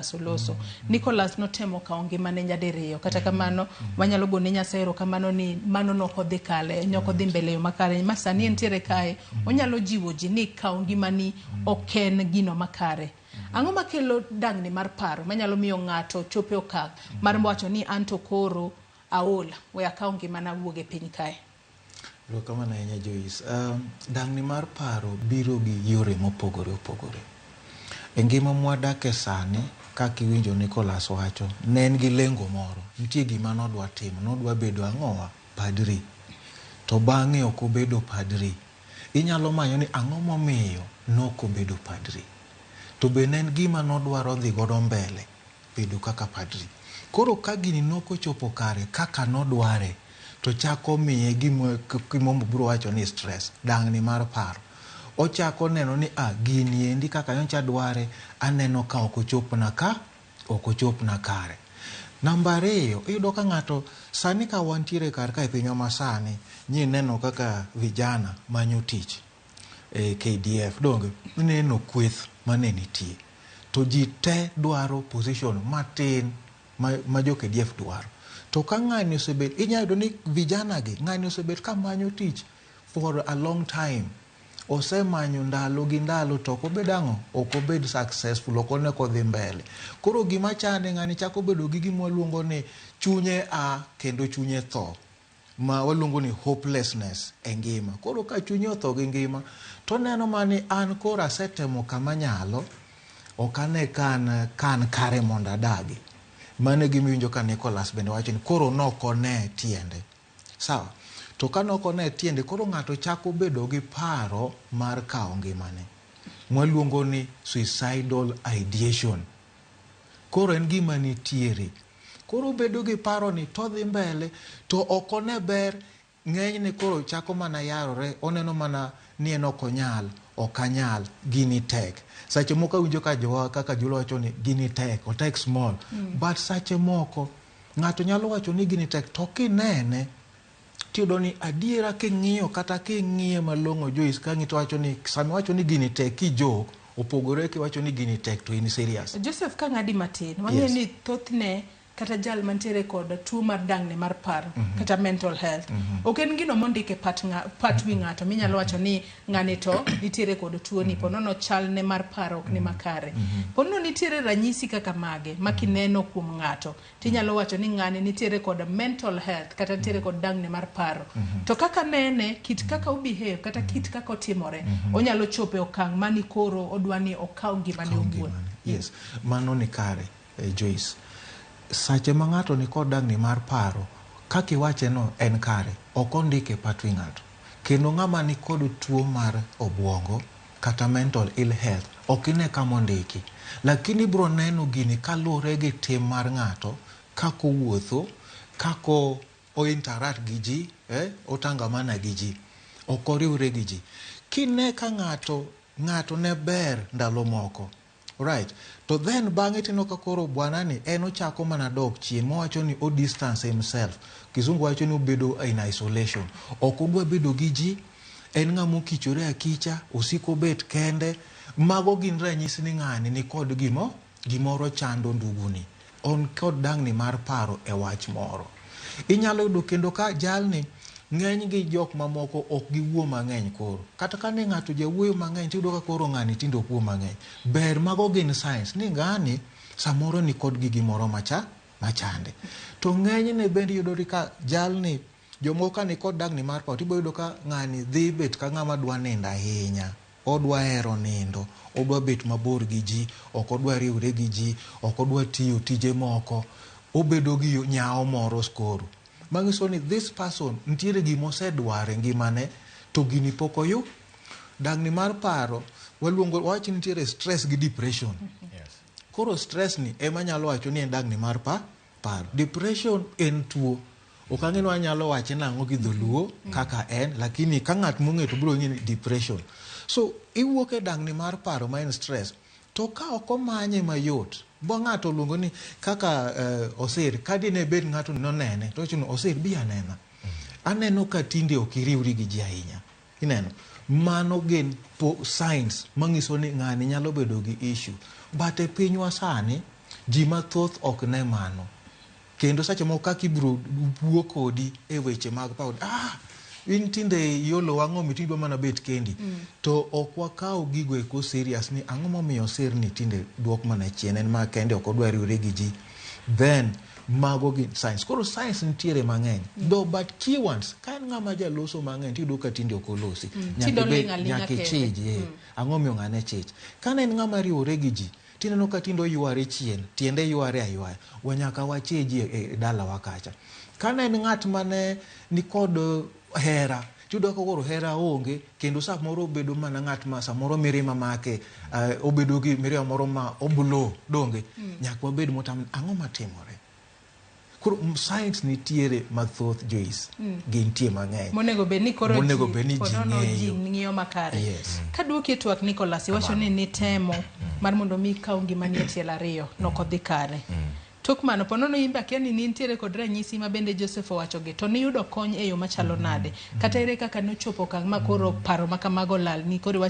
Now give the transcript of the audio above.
Oloso. Nicholas notemo kawo ngimane nyadiriyo. Kata kamano, wanyalo gone Nyasaye erokamano ni mano nokodhi kale, nokodhi mbele yo makare. Ma sani entiere kae, onyalo jiwo ji ni kawo ngimani ok en gino makare. Ang'o makelo dangni mar paro manyalo miyo ng'ato chope okang' mar wacho ni anto koro aol, we akaw ngimana awuog e piny kae? Erokamano ahinya, Joyce. Dangni mar paro biro gi yore mopogore opogore. E ngima mwadake sani, kaka iwinjo Nicholas wacho, ne en gi lengo moro. Nitie gima nodwa timo, nodwa bedo ang'owa? Padri. To bang'e ok obedo padri. Inyalo manyo ni ang'o momiyo nok obedo padri. To be ne en gima nodwaro dhi godo mbele bedo kaka padri. Koro ka gini nokochopo kare kaka nodware, to chako miye gima kimombo biro wacho ni stress, dangni mar paro. Ochako neno ni ah, gini endi kaka nyocha dware, aneno ka ok ochopna ka, ok ochopna kare. Namba ariyo, iyudo ka ng'ato sani ka wantiere kar ka e pinywa masani, nyineno kaka vijana manyo tich e KDF, donge? Ineno kweth mane nitie. To ji te dwaro position matin ma jo KDF dwaro. To ka ng'ani osebet, inyalo yudo ni vijana gi, ng'ani osebet ka manyo tich for a long time. Osemanyo ndalo gi ndalo to ok obed ang'o? Ok obed successful, ok one kodhi mbele. Koro gima chande, ng'ani chako bedo gi gima waluongo ni chunye a kendo chunye tho. Ma waluongo ni hopelessness e ngima. Koro ka chunye otho gi ngima, to oneno mana ni an koro asetemo kama anyalo, ok ane ka an, ka an kare mondo adagi. Mano e gima iwinjo ka Nicholas bende wacho ni koro nok one tiende. Sawa? To ka nok one tiende, koro ng'ato chako bedo gi paro mar kawo ngimane. Mwaluongo ni suicidal ideation. Koro en gima nitiere. Koro obedo gi paro ni to odhi mbele, to ok one ber, ng'enyne koro chako mana yarore, oneno mana ni en ok onyal, ok anyal, gini tek. Seche moko awinjo ka jowa kaka Jolo wacho ni gini tek, otek small. But seche moko, ng'ato nyalo wacho ni gini tek, to kinene, tiyudo ni adiera king'iyo kata king'iye malong'o, Joyce, ka ng'i to wacho ni, sama iwacho ni gini tek kijok, opogore kiwacho ni gini tek to in serious. Joseph, ka ng'adi matin, wang'eyo ni thothne kata jal mantiere kod tuo mar dangni mar paro kata mental health ok en gino mondike pat wi ng'ato minyalo wacho ni ng'ani to nitiere kod tuo ni ponono chalne mar paro ok ni makare. Ponono nitiere ranyisi kaka mage ma kineno kuom ng'ato tinyalo wacho ni ng'ani nitiere kod mental health kata nitiere kod dangni mar paro. To kaka nene, kit kaka obehave kata kit kaka otimore, onyalo chopo e okang' mani koro odwa ni okaw ngimane owuon. Yes, mano ni kare, Joyce. Sache ma ng'ato ni kod dangni mar paro, kaka iwache no en kare, ok ondike pat wi ng'ato. Kendo ng'ama ni kod tuo mar obuongo kata mental ill health, ok ine kama ondiki. Lakini ibro neno gini kaluwore gi tim mar ng'ato, kaka owuotho, kaka o interact gi ji, otangamana gi ji, ok oriwre gi ji. Kine ka ng'ato ne ber ndalo moko, right? To then bang'e tineno ka koro bwana ni en ochako mana dok chien, mowacho ni o distance himself. Kizungu wacho ni obedo in isolation. Ok odwa bedo gi ji, en ng'ama okichore akicha, osiko bet kende. Mago gin ranyisi ni ng'ani ni kod gimoro chando nduguni. On kod dangni mar paro e wach moro. Inyalo yudo kendo ka jalni ng'eny gi jok mamoko ok giwuo mang'eny koro. Kata ka ne ng'ato jawuoyo mang'eny, tiyudo ka koro ng'ani tinde ok wuo mang'eny. Ber, mago gin signs ni ng'ani samoro ni kod gi gimoro machande. To ng'enyne bende iyudo ni ka jalni, jomoko ka ni kod dangni mar paro, tibiro yudo ka ng'ani dhi bet ka ng'ama dwa nindo ahinya. Odwa hero nindo, odwa bet mabor gi ji, ok odwa riwre gi ji, ok odwa tiyo tije moko. Obedo gi nyawo moro koro. Manyiso ni this person nitiere gima osedwaro e ngimane to gini pok oyu. Dangni mar paro, waluongo, wawach ni nitiere stress gi depression. Koro stress ni ema nyalo wacho ni en dangni mar paro. Depression en tuo. Ok ang'e ni wanyalo wache nang'o gi dholuo kaka en, lakini ka ng'at mong'e to biro ng'e ni depression. So iwuok e dangni mar paro ma en stress, to ka ok omanye mayot, bo ng'ato oluongo ni kaka Osir, ka dine bed ng'ato nonene, to owacho ni Osir bi anena. Aneno ka tinde ok iriwri gi ji ahinya. Ineno? Mano gin signs manyiso ni ng'ani nyalo bedo gi issue. But e pinywa sani, Ji mathoth ok ne mano. Kendo seche moko kaka ibiro wuo kodi e weche mag paro, in tinde iolo ang'o mitinde idwa mana bet kendi. To ok wakaw gigo eko serious ni ang'o momiyo osir ni tinde duok mana chien, en ma kende ok odwa riwre gi ji. Then mago gin signs. Koro signs nitiere mang'eny. Though but key ones, ka en ng'ama jaloso mang'eny tiyudo ka tinde ok olosi. Tinde oling' aling'a Nyaka kende. ichij, Ang'o miyo ng'ane chich? Ka ne en ng'ama riwore gi ji, tineno ka tinde oyware chien, tiende yware aywaya. Wa nyaka wachiji e dalawa kacha. Ka ne en ng'at mane nikod hera, tiyudo ka koro hera onge, kendo samoro obedo mana ng'at ma samoro mirima make, obedo gi mirima moro ma oblo, donge? Nyaka wabed motang', ang'o matimore? Koro science nitiere mathoth, Joyce, gintie mang'eny. Monego bed ni koro Monego bed ni ji ponono ji ng'eyo. ng'iyo makare. Yes. Kaduoki e twak Nicholas, iwacho ni nitemo mar mondo mi ikaw ngimani e tielo ariyo, nok odhi kare. Tok mano, ponono in be akia ni nintiere kod ranyisi ma bende Joseph owachogi, to niyudo kony e yo machalo nade? Kata ere kaka nochopo okang' ma koro paro ma kamago olalni, koro iwacho